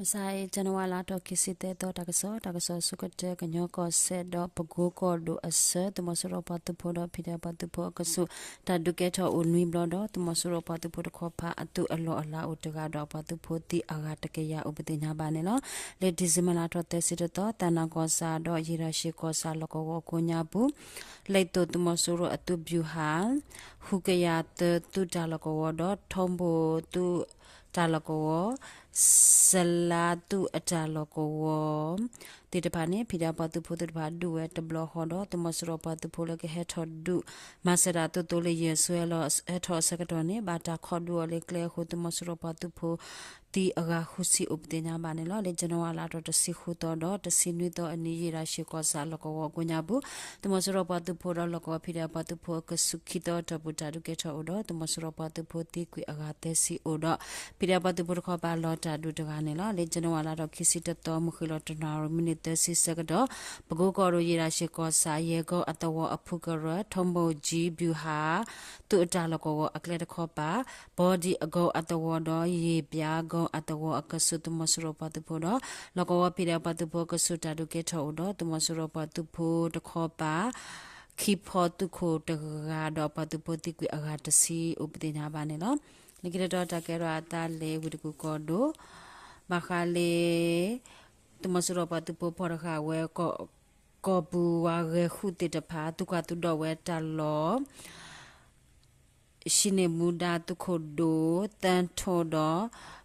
မဆါအံၤ ကၠနဝါလါထီၣ်ခံဆံသၢသီ တၢ်ကစီၣ်, တၢ်ကစီၣ်ဆိကတၢၢ် ကညီကီၢ်စဲၣ်ဒီးပကိကီၢ်ဒိၣ်အဆၢ သုးမီၤစိရိၤပှၤသုးဖိဒီး ဖံးဒဲးပှၤသုးဖိအကဆူး တၢ်ဒုးကဲထီၣ်အိၣ်နွံဘျီဒီး သုးမီၤစိရိၤပှၤသုးဖိတခီပၤအသုးအလီၢ်အလၤအိၣ်တဂၤဒီး အပှၤသုးဖိသံအဂၤတကယၤအိၣ်ပသ့ၣ်ညါဘၣ်န့ၣ်လီၤ. လၢ December လါထီၣ်သၢဆံတသီ သးနၢ်ကီၢ်ဆၣ်ဒီးယ့ၣ်ရၢၡ့ၣ်ကီၢ်ဆၣ်လီၢ်ကဝီၤကိးညါပူၤ လ့သိးသုးမီၤစိရိၤအသုး ဗျူဟာ, ဃုကယၤသၢသုးတၢ်လီၢ်ကဝီၤဒီး ထီဘိၣ်သုးတၢ်လီၢ်ကဝီၤ, စလါသုးအတၢ်လီၢ်ကဝီၤ သ့ၣ်တဖၣ်န့ၣ် ဖံးဒဲးပှၤသုးဖိသ့ၣ်တဖၣ်ဒုးဝဲတဘျီဃီဒီး သုးမီၤစိရိၤပှၤသုးဖိလၢကဟဲထီၣ်ဒုး မၤစၢၤတၢ်အသုးသိလ့ၣ်ယဲၢ်ဆှဲလီၤ ဟဲထီၣ်အဆၢကတီၢ်န့ၣ် ဘၣ်တၢ်ခိးဒုးအီၤလၢကျဲအဃိ သုးမီၤစိရိၤပှၤသုးဖိ သံအဂၤဃုဆံအိၣ်ပသ့ၣ်ညါဘၣ်န့ၣ်လီၤ. လၢ January လါထီၣ်တဆံဃုသီဒီး တဆံနွံသီအနံၤ ယ့ၣ်ရၢၡ့ၣ်ကီၢ်ဆၣ်လီၢ်ကဝီၤကိးညါပူၤ သုးမီၤစိရိၤပှၤသုးဖိဒီးလီၢ်ကဝီၤ ဖံးဒဲးပှၤသုးဖိအကဆူး ခံသီအတီၢ်ပူၤ တၢ်ဒုးကဲထီၣ်အိၣ်ဒီး သုးမီၤစိရိၤပှၤသုးဖိသံကွံာ်အဂၤသၢဆံအိၣ်ဒီး ဖံးဒဲးပှၤသုးဖိတခီပၤလီၤတၢ်ဒုးတဂၤန့ၣ်လီၤ. လၢ January လါထီၣ်ခံဆံတသီ မုၢ်ဃ့ၢ်လီၤတနၣ်ရံၣ် မံးနံးသၢဆံဆၢကတီၢ် ပကိကီၢ်ဒိၣ် ယ့ၣ်ရၢၡ့ၣ်ကီၢ်ဆၣ် ယဲၢ်ကီအသဝီအဖုကရၢ ထီဘိၣ်ကၠံ ဗျူဟာ သုးအတၢ်လီၢ်ကဝီၤအကျဲတခီပၤ ဘီဒံအကီအသဝီဒီး ယ့ၣ်ပၠးကီအသဝီအကဆူး သုးမီၤစိရိၤပှၤသုးဖိဒီး လီၢ်ကဝီၤဖံးဒဲးပှၤသုးဖိအကဆူး တၢ်ဒုးကဲထီၣ်အိၣ်ဒီး သုးမီၤစိရိၤပှၤသုးဖိတခီပၤ ခံဖီသုးခိၣ်တဂၤဒီး ပှၤသုးဖိသံကွံာ်အဂၤတဆံအိၣ်ပသ့ၣ်ညါဘၣ်န့ၣ်လီၤ. လၢခံတတီၤ တၢ်ကဲထီၣ်အသးလၢဝ့ၢ်တကူၣ်ကီၢ်ဒိၣ် ဘၣ်ဃးလၢ သုးမီၤစိရိၤပှၤသုးဖိဖီၣ်တဃာ်ဝဲ ကီၢ်ပူၤဝါဂဲၤဃုာ်သ့ၣ်တဖၣ် သုးကွၢ်သုးဒီးဝဲတၢ်လီၢ် ဟံးန့ၢ်မူဒါသုးခိၣ်ဒိၣ် သန်းထွဋ် ဒီး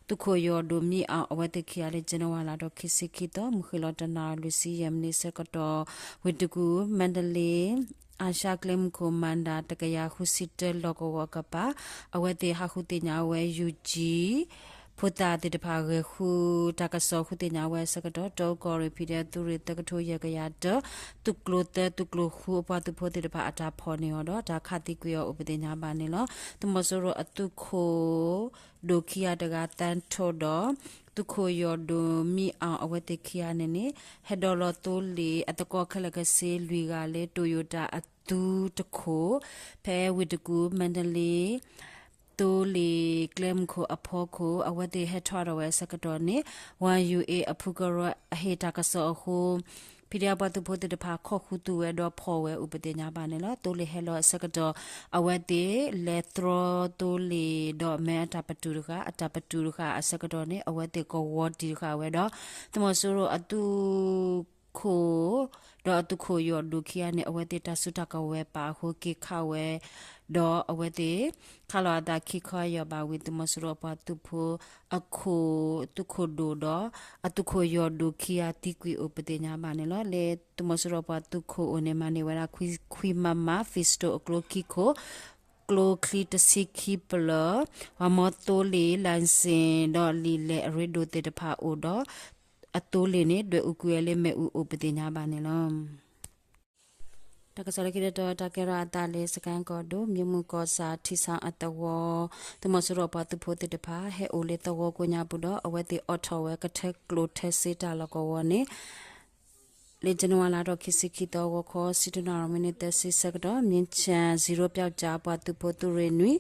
သုးခိၣ်ယီၢ်ဒိၣ်မံအီၣ် အဝဲသ့ၣ်ခံဂၤလၢ January လါထီၣ်ခံဆံခံသီ မုၢ်ဃ့ၢ်လီၤတနၣ်ရံၣ်လွံၢ်ဆံယဲၢ်မံးနံးဆၢကတီၢ် ဝ့ၢ်တကူၣ် မါဒလ့ အၤၡါကျဲမုၢ်ခိၣ် မၤဒၣ် တကယၤဃုဆံတၢလီၢ်ကဝီၤအကပၤ အဝဲသ့ၣ်ဟးဃုသ့ၣ်ညါဝဲ ယူၣ်ကၠံ ဖိသၣ်သ့ၣ်တဖၣ်ဂဲၤဃုာ် တၢ်ကစီၣ်ဃုသ့ၣ်ညါဝဲအဆၢကတီၢ် တၢအူကီၢ်ရ့ၣ် ဖံးဒဲးသုးရ့ၣ်သၢကထိယဲၢ်ကယၤတၢ သုးကျိၤသၢ သုးကျိၤဃုအပှၤသုးဖိသ့ၣ်တဖၣ်အတၢ်ဖီၣ်န့ၢ်အီၤဒီး တၢ်ခးသံကွံာ်အီၤအိၣ်ပသ့ၣ်ညါဘၣ်န့ၣ်လီၤ. သုးမီၤစိရိၤအသုးခိၣ်ဒိၣ်ခံဂၤတဂၤ သန်းထွဋ် ဒီး သုးခိၣ်ယီၢ်ဒိၣ်မံအီၣ် အဝဲသ့ၣ်ခံဂၤန့ၣ်န့ၣ် ဟဲဒိးလီၤသိလ့ၣ်အသကိးခဲလၢာ်ကဆ့လွံၢ်ဂၤလၢ Toyota အသုးတခိၣ် ဖဲဝ့ၢ်တကူၣ် မါဒလ့ သိလ့ၣ်ကျဲမုၢ်ခိၣ်အဖီခိၣ် အဝဲသ့ၣ်ဟဲထီၣ်ဒီးဝဲအဆၢကတီၢ်န့ၣ် ဝါယူၤအ့အဖုကရၢအဟ့ၣ်တၢ်ကစီၣ်အဃိ ဖံးဒဲးပှၤသုးဖိသ့ၣ်တဖၣ် ခိးဃုာ်သုးဝဲဒီးဖီၣ်ဝဲအိၣ်ပသ့ၣ်ညါဘၣ်န့ၣ်လီၤ. သိလ့ၣ်ဟဲလီၤအဆၢကတီၢ် အဝဲသ့ၣ်လဲၤတြီသိလ့ၣ်ဒီးမဲအတၢ်ပတုာ်တဃာ် အတၢ်ပတုာ်တဃာ်အဆၢကတီၢ်န့ၣ် အဝဲသ့ၣ်ကဝီၤတံၢ်တဃာ်ဝဲဒီး သုးမီၤစိရိၤအသုးခိၣ် ဒီးအသုးခိၣ်ယီၢ်ဒိၣ်ခံဂၤန့ၣ် အဝဲသ့ၣ်တၢ်စုတၢ်ကဝဲၤပာ်အဃိ က့ၤခးဝဲ ဒီးအဝဲသ့ၣ် ခးလီၤအသးခံခီယီၢ်ဘၣ်ဝံၤ သုးမီၤစိရိၤအပှၤသုးဖိအခိၣ် သုးခိၣ်ဒိၣ်ဒီး အသုးခိၣ်ယီၢ်ဒိၣ်ခံဂၤသံကွံာ်အိၣ်ပသ့ၣ်ညါဘၣ်န့ၣ်လီၤ. လၢသုးမီၤစိရိၤပှၤသုးခိၣ်အိၣ်န့ၣ် မၤန့ၢ်ဝဲဒၣ် ခွံမမ pistol အကျိခံခိၣ် ကျိချံတဆံခံပျၢၤ ပှၤမီသိလ့ၣ် license ဒီးလံာ်လဲၢ်အရ့ဒိၣ်သ့ၣ်တဖၣ်အိၣ်ဒီး အသိလ့ၣ်န့ၣ် ဒွဲၣ်အူကွံာ်ဝဲလၢမ့ၣ်အူအိၣ်ပသ့ၣ်ညါဘၣ်န့ၣ်လီၤ. တၢ်ကစီၣ်လၢခံတတီၤ တၢ်ကဲထီၣ်အသးလၢ စကဲၣ်ကီၢ်ဒိၣ် မ့ၢ်မုၢ်ကီၢ်ဆၣ် ထံဆၣ်အသဝီ သုးမီၤစိရိၤပှၤသုးဖိသ့ၣ်တဖၣ် ဟဲအိၣ်လၢသဝီကိးညါပူၤဒီး အဝဲသ့ၣ်အိးထီၣ်ဝဲကထဲကျိၣ်ထဲစ့တၢ်လီၢ်ကဝီၤန့ၣ် လၢ January လါထီၣ်ခံဆံခံသီ ဂီၤခီ ဆံတနၣ်ရံၣ် မံးနံးသၢဆံဆၢကတီၢ် မ့ၢ်ဆၣ် ဇံရိပျီကၠၣ် ပှၤသုးဖိသုးရ့ၣ်နွံ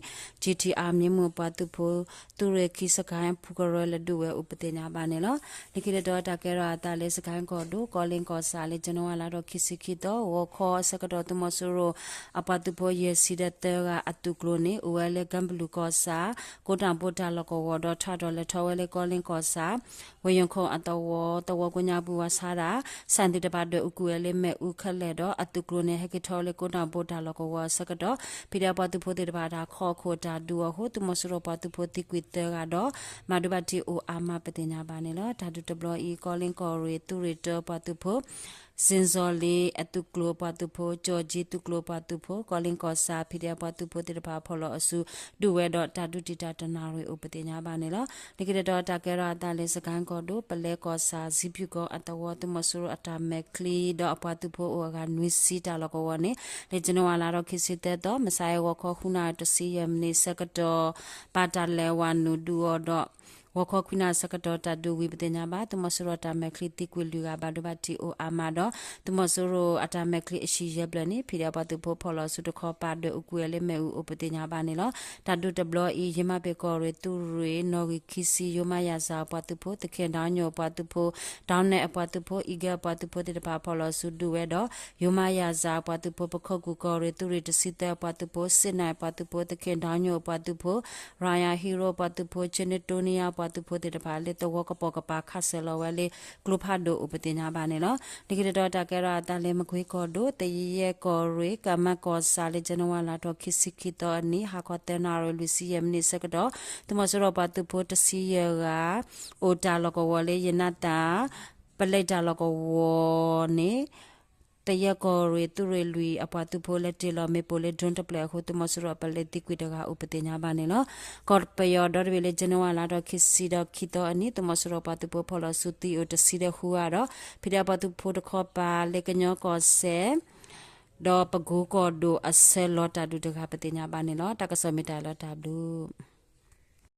GTR မ့ၢ်မုၢ်ပှၤသုးဖိသုးရ့ၣ်ခံ စကဲၣ်ဖုကရၢလၢဒုးဝဲအိၣ်ပသ့ၣ်ညါဘၣ်န့ၣ်လီၤ. လၢခံတတီၤ တၢ်ကဲထီၣ်အသးလၢ စကဲၣ်ကီၢ်ဒိၣ် ကီလ့ၣ်ကီၢ်ဆၣ်လၢ January လါထီၣ်ခံဆံခံသီ ဂီၤခီအဆၢကတီၢ် သုးမီၤစိရိၤအပှၤသုးဖိယဲၢ်ဆံဒီးသၢဂၤအသုးကျိၤန့ၣ် အိၣ်ဝဲလၢ ကၢ်ဘလူးကီၢ်ဆၣ် ကိးတၢ်ဘိတၢ်လီၢ်ကဝီၤဒီး ထီၣ်ဒီးလဲၤထီၣ်ဝဲလၢ ကီလ့ၣ်ကီၢ်ဆၣ် ဝ့ၢ်ယိၤခိၣ်အသဝီ သဝီကိးညါပူၤ ဝၤဆါဒၣ် ဆၣ်သ့ၣ်တဖၣ်ဒွဲၣ်အူကွံာ်ဝဲလၢမ့ၣ်အူခဲလၢာ်ဒီး အသုးကျိၤန့ၣ် ဟဲက့ၤထီၣ်လၢကိးတၢ်ဘိတၢ်လီၢ်ကဝီၤအဆၢကတီၢ် ဖံးဒဲးပှၤသုးဖိသ့ၣ်တဖၣ် တၢ်ခိးအခိၣ်တၢ်ဒုးအဃိ သုးမီၤစိရိၤပှၤသုးဖိသံကွံာ်သၢဂၤဒီး မၤဒိဘၣ်ထံးအိၣ်အါမးပသ့ၣ်ညါဘၣ်န့ၣ်လီၤ. တၢ်ဒုးတဘျီအံၤ ကီလ့ၣ်ကီၢ်ရ့ၣ် သုးရ့ၣ်တၢပှၤသုးဖိ စ့ၣ်စီၤလ့အသုးကျိၤပှၤသုးဖိ ကၠီၣ်ကၠံသုးကျိၤပှၤသုးဖိ ကီလ့ၣ်ကီၢ်ဆၣ် ဖံးဒဲးပှၤသုးဖိသ့ၣ်တဖၣ် ဖီၣ်လီၤအစုဒုးဝဲဒီး တၢ်ဒုးတံာ်တာ်တနၣ်ရံၣ်အိၣ်ပသ့ၣ်ညါဘၣ်န့ၣ်လီၤ. လၢခံတတီၤ တၢ်ကဲထီၣ်အသးလၢ စကဲၣ်ကီၢ်ဒိၣ် ပလဲကီၢ်ဆၣ် စံးပၠူၣ်ကီၢ်အသဝီ သုးမီၤစိရိၤအတၢ်မဲာ်ချံဒီးအပှၤသုးဖိအိၣ်အဂၤနွံဆံတၢ်လီၢ်ကဝီၤန့ၣ် လၢ January လါထီၣ်ခံဆံသၢသီ မုၢ်ဆါအံၤ ဂီၤခီ ဃုနၣ်ရံၣ်တဆံယဲၢ်မံးနံးဆၢကတီၢ် ဘၣ်တၢ်လဲၤဝးနုာ်ဒုးအီၤဒီး ဂီၤခီခွံနၣ်ရံၣ်ဆၢကတီၢ် တၢ်ဒုးဝံၤပသ့ၣ်ညါဘၣ်. သုးမီၤစိရိၤအတၢ်မဲာ်ချံသံကွံာ်လွံၢ်ဂၤ ဘၣ်ဒိဘၣ်ထံးအိၣ်အါမးဒီး သုးမီၤစိရိၤအတၢ်မဲာ်ချံအဟံၣ်ယဲၢ်ဘျဲၣ်န့ၣ် ဖံးဒဲးအပှၤသုးဖိဖီၣ်လီၤဆူတခီ ပာ်ဒွဲၣ်အူကွံာ်ဝဲလၢမ့ၣ်အူအိၣ်ပသ့ၣ်ညါဘၣ်န့ၣ်လီၤ. တၢ်ဒုးတဘျီအံၤ ယမၤပ့ၤကီၢ်ရ့ၣ်သုးရ့ၣ် နီၣ်ဂံၢ်ခံဆံ ယိမၤယၤစၢ်အပှၤသုးဖိ သခ့ၣ်ဒီညိၣ်အပှၤသုးဖိ ဒီနံၣ်အပှၤသုးဖိ အံၤကဲအပှၤသုးဖိသ့ၣ်တဖၣ်ဖီၣ်လီၤဆူဒုးဝဲဒီး ယိမၤယၤစၢ်အပှၤသုးဖိ ပခိၣ်ကူၣ်ကီၢ်ရ့ၣ်သုးရ့ၣ်တဆံသၢအပှၤသုးဖိ စ့ၣ်နၢ်အပှၤသုးဖိ သခ့ၣ်ဒီညိၣ်အပှၤသုးဖိ ရၤယၤဟံရိအပှၤသုးဖိ ခၠ့နၢ်တိနံယါအပှၤသုးဖိသ့ၣ်တဖၣ် လၢသဝီကပိာ်ကပၤခးဆၢလီၤဝဲလၢကျိဖးဒိၣ်အိၣ်ပသ့ၣ်ညါဘၣ်န့ၣ်လီၤ. လၢခံတတီၤတၢ်ကဲထီၣ်အသးလၢမကွ့ကီၢ်ဒိၣ် သယဲၢ်ကီၢ်ရ့ၣ် ကမၣ်ကီၢ်ဆၣ်လၢ ကၠနဝါလါထီၣ်ခံဆံခံသီအနံၤ ဟါခီသၢနၣ်ရံၣ်လွံၢ်ဆံယဲၢ်မံးနံးဆၢကတီၢ် သုးမီၤစိရိၤပှၤသုးဖိတဆံယဲၢ်ဂၤ အိၣ်တၢ်လီၢ်ကဝီၤလၢ ယနၣ်တၢ် ပလဲတၢ်လီၢ်ကဝီၤန့ၣ် သယဲၢ်ကီၢ်ရ့ၣ်သုးရ့ၣ်လွံၢ်အပှၤသုးဖိ လဲၤတ့ၢ်လီၤမ့ၣ်ပိၢ်လၢ drone တဖျၢၣ်အဃိ သုးမီၤစိရိၤအပလဲသံကွံာ်တဂၤအိၣ်ပသ့ၣ်ညါဘၣ်န့ၣ်လီၤ. ကီၢ်ပယီၤဒီတဘ့ၣ်လၢ ကၠနဝါလါထီၣ်ခံဆံဒီးခံသီအနံၤ သုးမီၤစိရိၤပှၤသုးဖိဖီၣ်လီၤဆူသံအိၣ်တဆံဒီးဃုဂၤဒီး ဖံးဒဲးအပှၤသုးဖိတခီပၤ လၢကညီကီၢ်စဲၣ် ဒီးပကိကီၢ်ဒိၣ်အဆၢလီၤတၢ်ဒုးတဂၤပသ့ၣ်ညါဘၣ်န့ၣ်လီၤ. တၢ်ကစီၣ်မ့ၢ်တၢ်လီၤတၢ်ဘျုး